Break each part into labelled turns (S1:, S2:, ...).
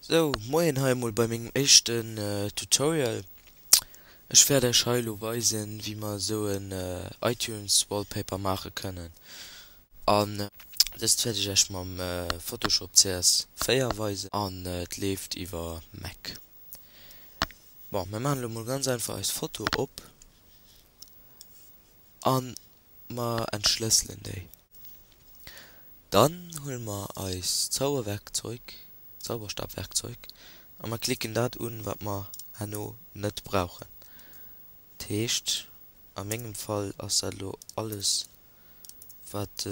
S1: Sou, moien hei emol bei mengem éischten Tutorial. Ech wäert iech hei elo weisen wéi mer esou en iTunes Wallpaper maache kënnen. An dëst wäert ech iech mam Photoshop CS4 weisen an et leeft iwwer Mac. Bon, mir maachen elo mol ganz einfach eis Foto op an mer entschlësselen déi. Dann huele mer eis Zauberwerkzeug, Zauberstabwerkzeug, a mer klicken dat un, wat mer herno net brauchen. Dat heescht, a mengem Fall ass dat elo alles, wat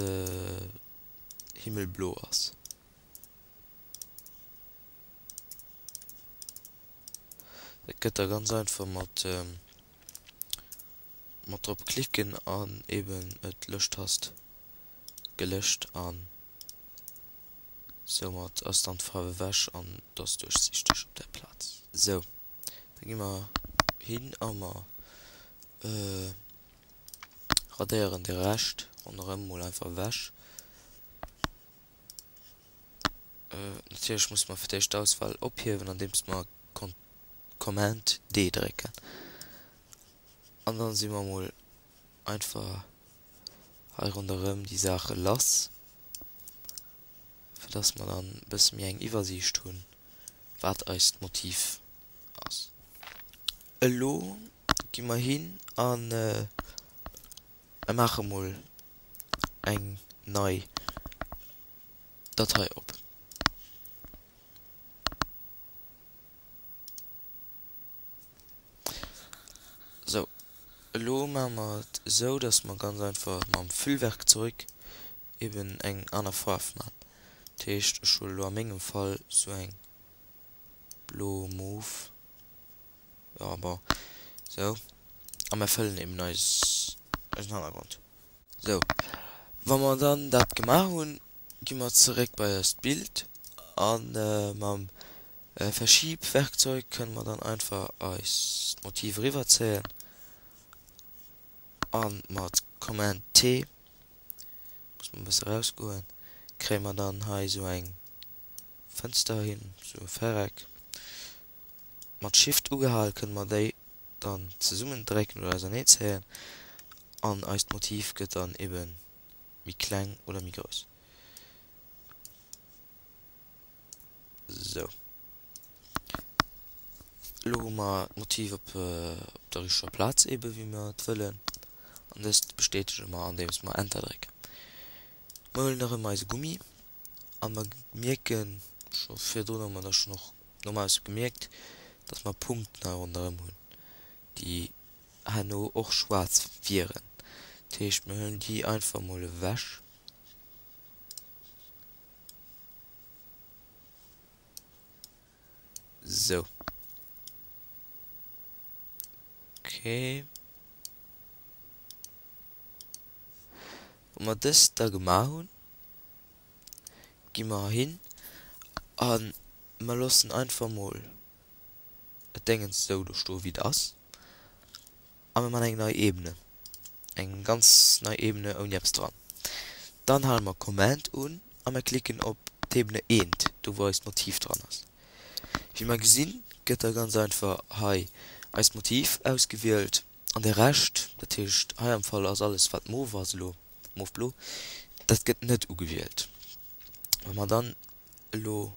S1: himmelblo ass. Dat gëtt da ganz einfach mat. Mat drop klicken an eben et Löschtast gelöscht an soumat ass dann d'Faarw ewech an et ass duerchsichteg op der Plaatz. Sou, da gi mer hin a mer radéieren de Rescht ronderëm mol einfach ewech. Natierlech musse mer fir d'éischt d'Auswahl ophiewen andeems mer Command D drécken an dann si mer mol einfach hei ronderëm déi Saache lass, fir dass mer dann e bësse méi eng Iwwersiicht hunn, wat eist Motiv ass. Elo gi mer hin a mer maache mol eng nei Datei op. Sou, elo maache mer et esou, dass mer ganz einfach mam Füllwerkzeug eben eng aner Faarf maachen. Dat heescht, ech huele elo a mengem Fall sou eng blo-mauve, jo bon, sou, a mer fëllen eben eis, eisen Hannergrond. Sou, wa mer dann dat gemaach hunn, gi mer zeréck bei eist Bild a mam Verschiebwerkzeug kënne mer dann einfach eist Motiv eriwwerzéien a mat Command T, muss mer e bësse erausgoen, kréie mer dann hei esou eng Fënster hin, esou e Véiereck. Mat Shift ugehal kënne mer déi dann zesummen drécken oder auserneen zéien an eist Motiv gëtt dann eben méi kleng oder méi grouss. Sou. Elo hu mer d'Motiv op der richteger Plaz eben wéi mer et wëllen an dëst bestätege mer andeems mer Enter drécken. Mer huelen erëm eise Gummi a mer mierken, scho virdrun hu mer dat schonn och normalerweis gemierkt, dass mer Punkten hei ronderëm hunn, déi herno och schwaarz wieren. Dat heescht, mer huelen déi einfach emol ewech. Sou. Okay. Wa mer dëst da gemaach hunn, gi mer hin a mer loossen einfach mol et Déngens esou do stoe wéi et ass a mer maachen eng nei Ebene, eng ganz nei Ebene ouni eppes dran. Dann hale mer Command un a mer klicken op d'Ebene eent, do wou eist Motiv dran ass. Wéi mer gesinn, gëtt da ganz einfach hei eist Motiv ausgewielt. An de Rescht, dat heescht hei am Fall ass alles wat mauve ass elo, mauve-blo, dat gëtt net ugewielt. Wa mer dann elo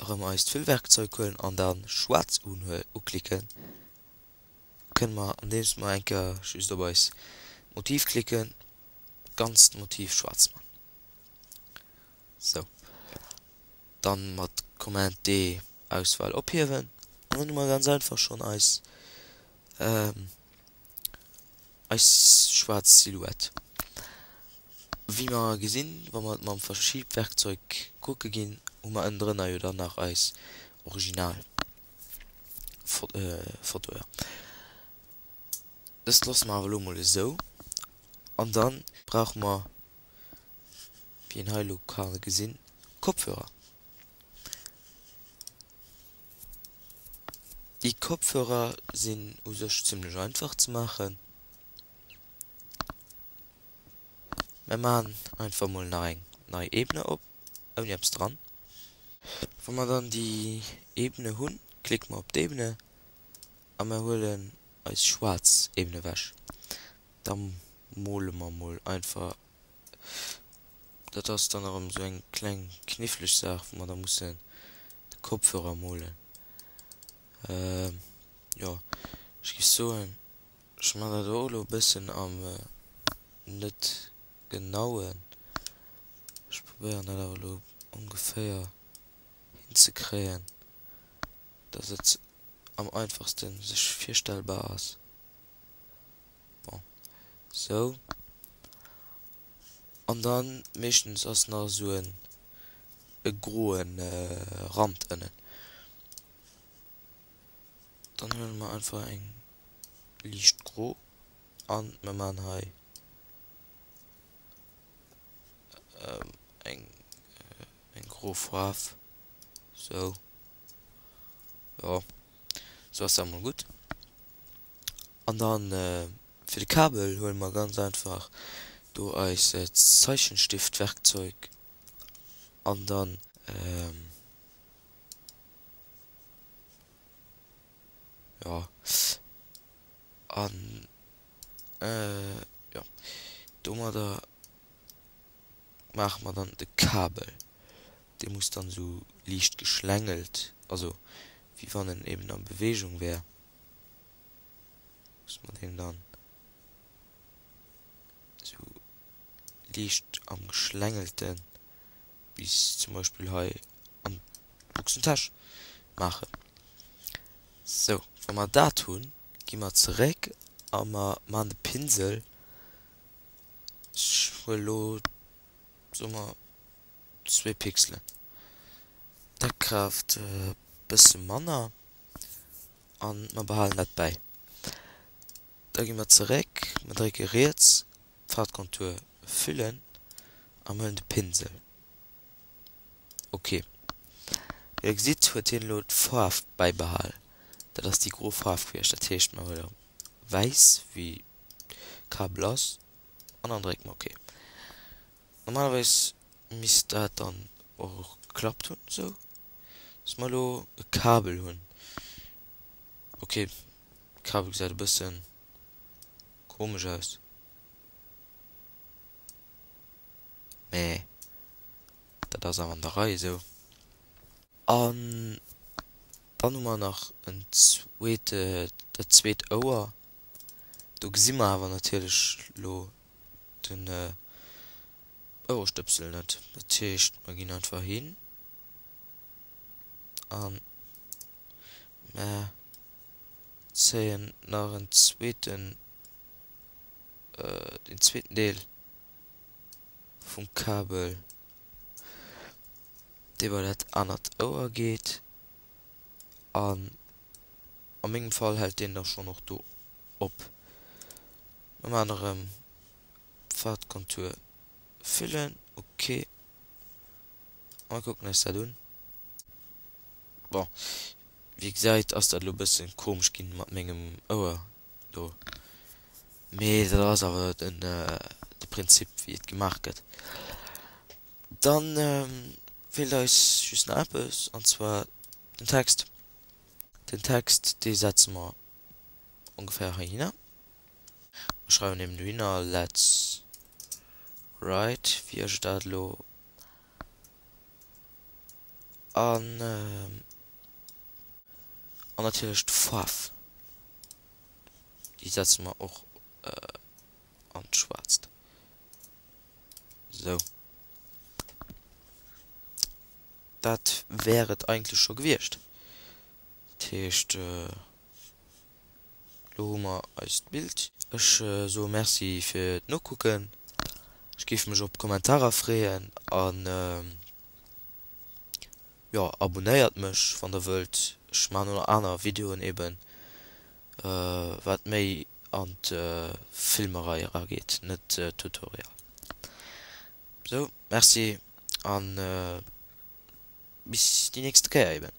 S1: erëm eist Füllwerkzeug huelen an da schwaarz uklicken, kënne mer andeems mer eng Kéier just op eis Motiv klicken, d'ganzt Motiv schwaarz man. Sou. Dann mat Command D Auswahl ophiewen an dann hu mer ganz einfach schon eis eis schwaarz Silhouette. Wéi mer gesinn, wa mer et mam Verschiebwerkzeug kucke ginn, hu mer ënnendrënner jo dann nach eis original Foto. Dëst loosse mer awer elo mol esou an dann brauche mer wéi een hei elo ka gesinn, Kopfhörer. Déi Kopfhörer sinn u sech zimlech einfach ze maachen. Mer maachen einfach mol nach eng nei Ebene op, ouni eppes dran. Wa mer dann déi Ebene hunn, klicke mer op d'Ebene a mer huelen eis schwaarz Ebene ewech. Da mole mer mol einfach, dat ass dann erëm esou eng kleng kniffleg Saach, wou mer da mussen de Kopfhörer molen. Jo, ech géif soen, ech man dat och elo e bëssen am net genauen, ech probéieren dat awer elo ongeféier hinzekréien, dass et am einfachsten sech virstellbar ass. Bon, sou. An dann meeschtens ass nach esou en e groen Rand ënnen. Dann huele mer einfach eng liicht gro an mer maan hei eng eng gro Faarf sou jo sou ass dat mol gutt an dann fir de Kabel huele mer ganz einfach do eis Zeichenstiftwerkzeug an dann jo an jo domadder maache mer dann de Kabel, dee muss dann esou liicht geschlängelt, also wéi wann en eben a Bewegung wär, muss mer deen dann esou liicht am geschlängelten bis zum Beispill hei an d'Boxentäsch maachen. Sou, wa mer dat hunn, gi mer zeréck a mer maachen de Pinsel Ech huel lo, soe mer, zwee Pixelen. D'Deckkraaft e bësse manner an mer behalen dat bäi. Da gi mer zeréck, mer drécke riets, Pfadkontur füllen a mer huelen de Pinsel. Ok. Wéi der gesitt huet hien elo d'Faarf bäibehal. Dat ass déi gro Faarf gewiescht. Dat heescht mer huele wäiss wéi d'Kabel ass an dann drécke mer ok. Normalerweis misst dat dann och geklappt hunn esou dass mer elo e Kabel hunn. Ok, d'Kabel gesäit e bëssen komesch aus. Mä dat ass awer an der Rei esou. An dann hu mer nach en zweete, dat zweet Ouer. Do gesi mer awer natierlech elo den Ouerstëpsel net. Dat heescht, mer ginn einfach hin a mer zéien nach en zweeten, den zweeten Deel vum Kabel, dee bei dat anert Ouer geet an a mengem Fall hält deen da schonn och do op. Mer maachen erëm Faartkontur füllen, ok, a mer kucken eis dat un. Bon, wéi gesäit ass dat elo bëssen komesch ginn mat mengem Ouer do, mee dat ass awer den de Prinzip wéi et gemaach gëtt. Dann feelt eis just nach eppes an zwar den Text. Den Text dee setze mer ongeféier heihinner. Mer schreiwen eben dohinner Let's write, wéi ech dat elo an an natierlech d'Faarf, déi setze mer och an d'Schwaarzt. Sou, dat wär et eigentlech scho gewiescht. Dat heescht, elo hu mer eist Bild. Ech soe Merci fir d'Nokucken. Ech géif mech op Kommentarer freeën an. Jo abonéiert mech wann der wëllt, ech maan och nach aner Videoen eben wat méi an d'Filmerei era geet, net Tutorial. Sou merci an bis déi nächste Kéier eben.